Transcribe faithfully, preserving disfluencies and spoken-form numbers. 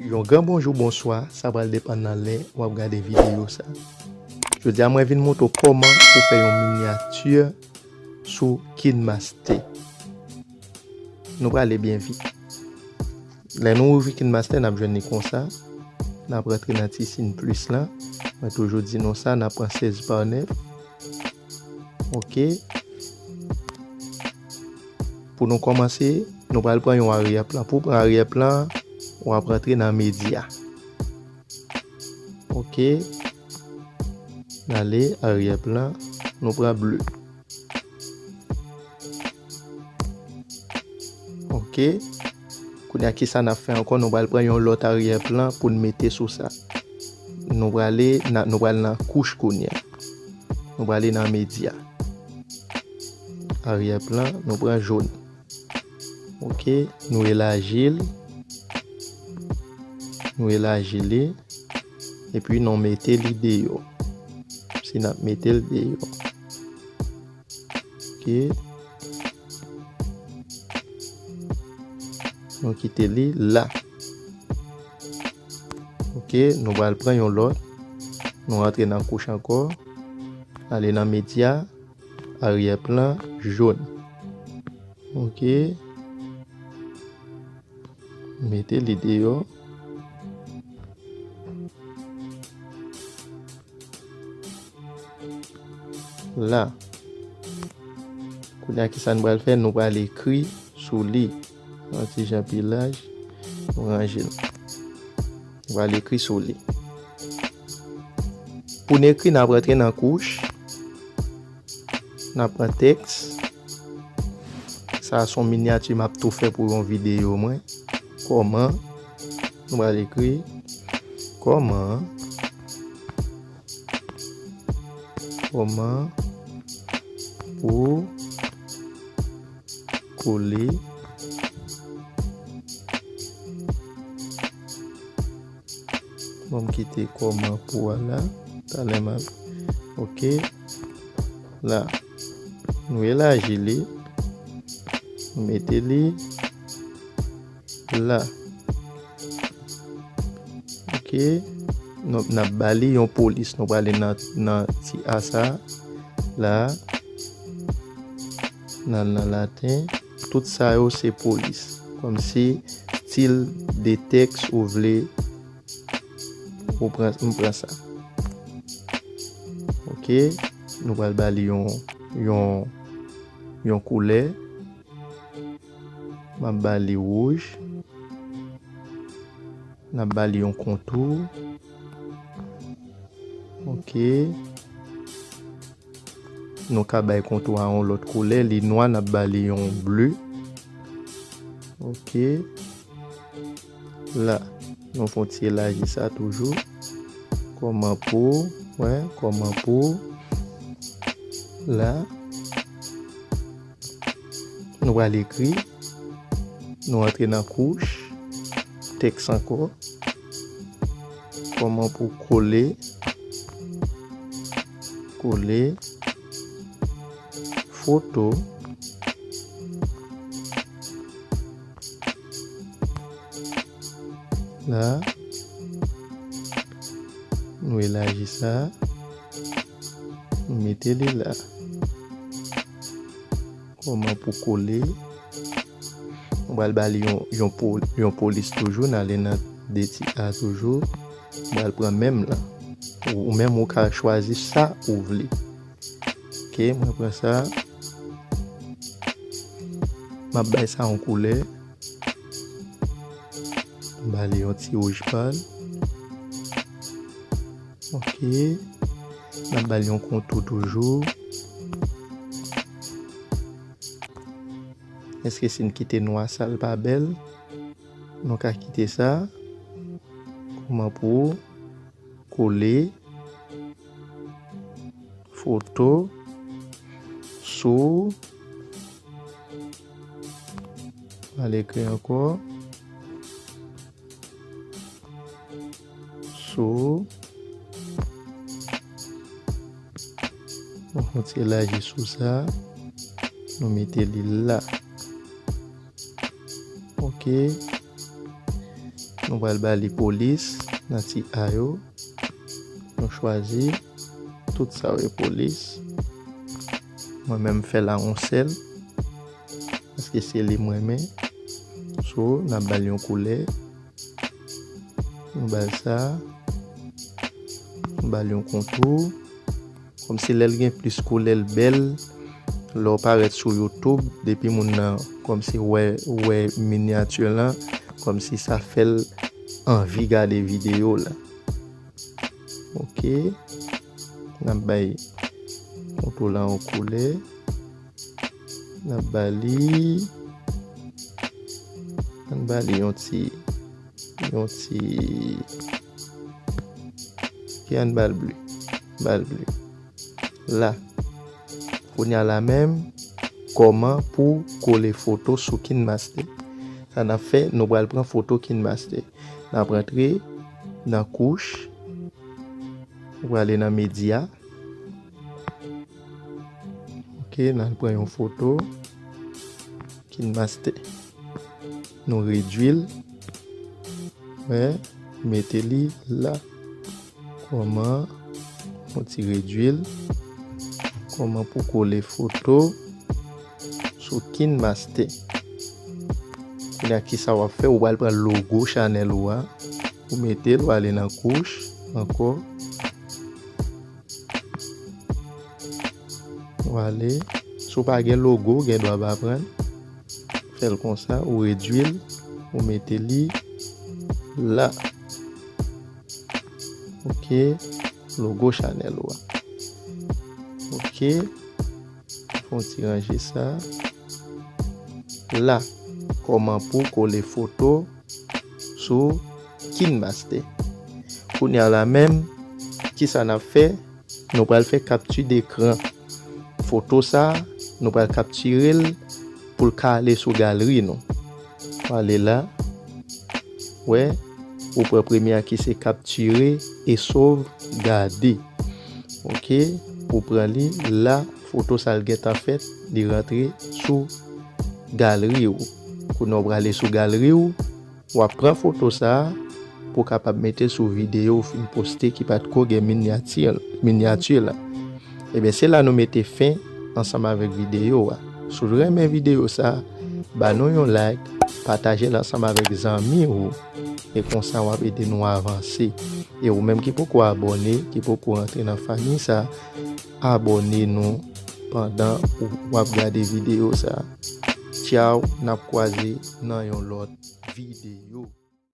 Yon gran bonjou, bonswa, sa pral depann nan lè w ap gade videyo sa. Jodi a, mwen vin montre w kòman pou fè yon minyati sou KineMaster. Nou prale byen vit. Lè nou ouvri KineMaster, n ap jwenn li konsa. N ap rantre nan ti siy plis lan. Mwen toujou di nou sa, n ap pran sèz pa nèf. Ok. Pou nou kòmanse, nou pral pran yon aryè plan. Pou w pran aryè plan, w ap rantre nan medya. Ok. N ale aryè plan, nou pran ble. Ok. Kounye a, kisa n ap fè ankò? Nou pral pran yon lòt aryè plan pou n mete sou sa. Nou prale, na- nou pral nan kouch kounye a. Nou prale nan medya. Aryè plan, nou pran jòn. Ok, nou elaji l. Nou elaji li. Epi nou mete li deyò. Si n ap mete l deyò. Ok. Nou kite li la. Ok, nou pral pran yon lòt. Nou rantre nan kouch ankò. Ale nan medya, aryè plan, jòn. Ok. Mete li deyò. La. Kounye a, kisa n pral fè? Nou pral ekri sou li. Yon ti jan pi laj. Nou ranje l. Nou pral ekri sou li. Pou n ekri, n ap rantre nan kouch. N ap pran tèks. Sa a se yon minyati m ap tou fè pou yon videyo mwen. Kòman? Nou pral ekri kòman. Kòman pou kole. Bon, m kite kòman pou a la. Talè m ap. Ok. La. Nou elaji li. Nou mete li la. Ok. Nou, n ap ba li yon polis. Nou prale nan, nan ti a sa. La. N al nan laten. Tout sa yo se polis. Kòmsi stil de tèks ou vle, ou pran, m pran sa. Ok, nou pral ba li yon, yon, yon koulè. M ap ba li wouj. N ap ba li yon kontou. Ok. Nou ka bay kontou a yon lòt koulè, li nwa, n ap ba li yon ble. Ok. La, nou fè yon ti elaji sa toujou. Kòman pou, wè, kòman pou, la. Nou pral ekri, nou antre nan kouch, tèks ankò. Kòman pou kole, kole foto. La, nou elaji sa, nou mete li la. Kòman pou kole? Mwen pral ba li yon, yon, po- yon polis toujou. N ale nan de ti a toujou. Mwen pral pran menm lan. Ou, ou menm ou ka chwazi sa ou vle. Ok, mwen pran sa. M ap bay sa yon koulè. M ba li yon ti wouj pal. Ok. M ap ba li yon kontou toujou. Èske si n kite nwa sa, l pa bèl? Nou ka kite sa. Kòman pou kole foto sou, al ekri ankò, sou, nou fè yon ti elaji sou sa, nou mete li la. Ok. Nou pral ba li polis nan ti a yo. Nou chwazi tout sa yo polis. Mwen menm m fè la yon sèl. Paske se li m renmen. So, n ap ba l yon koulè. Nou ba l sa. Nou ba l yon kontou. Kòmsi lè l gen plis koulè, l bèl. Lè w parèt sou YouTube, depi moun nan kòmsi wè, wè minyati lan, kòmsi sa fè l anvi gade videyo la. Ok. N ap bay kontou la yon koulè. N ap ba li, ann ba li yon ti, yon ti, ki ann ba l ble, ba l ble. La, kounye a la menm, kòman pou kole foto sou KineMaster. Sa n ap fè, nou pral pran foto KineMaster. N ap rantre nan kouch, nou prale nan medya. Ok, n al pran yon foto. KineMaster. Nou redwi l. Wè, mete li la. Kòman, yon ti redwi l. Kòman pou kole foto sou KineMaster. Kounye a, kisa w ap fè? Ou pral pran logo chanèl ou a. Ou mete l, ou ale nan kouch ankò. Ou ale. Si w pa gen logo, ou gen dwa pa pran. Fè l konsa, ou redwi l, ou mete li la. Ok. Logo chanèl ou a. Ok. Fè yon ti ranje sa. La, kòman pou kole foto sou KineMaster. Kounye a la menm, kisa n ap fè? Nou pral fè kapti dekran. Foto sa, nou pral kaptire l pou l ka ale sou galri nou. Ou ale la. Wè, ou pran premye a ki se kaptire e sovgade. Ok, ou pran li la, foto sa l gentan fèt, li rantre sou galri w. Kounye a w prale sou galri w, w ap pran foto sa a pou w kapab mete sou videyo w fin poste ki pa t ko gen minyati, minyati la. Ebyen, se la nou mete fen ansanm avèk videyo a. Si w renmen videyo sa a, ba nou yon like, pataje l ansanm avèk zanmi w, e konsa w ap ede nou avanse. E ou menm ki poko abòne, ki poko rantre nan fanmi sa, abòne nou pandan w ap gade videyo sa. Tchaw, n ap kwaze nan yon lòt videyo.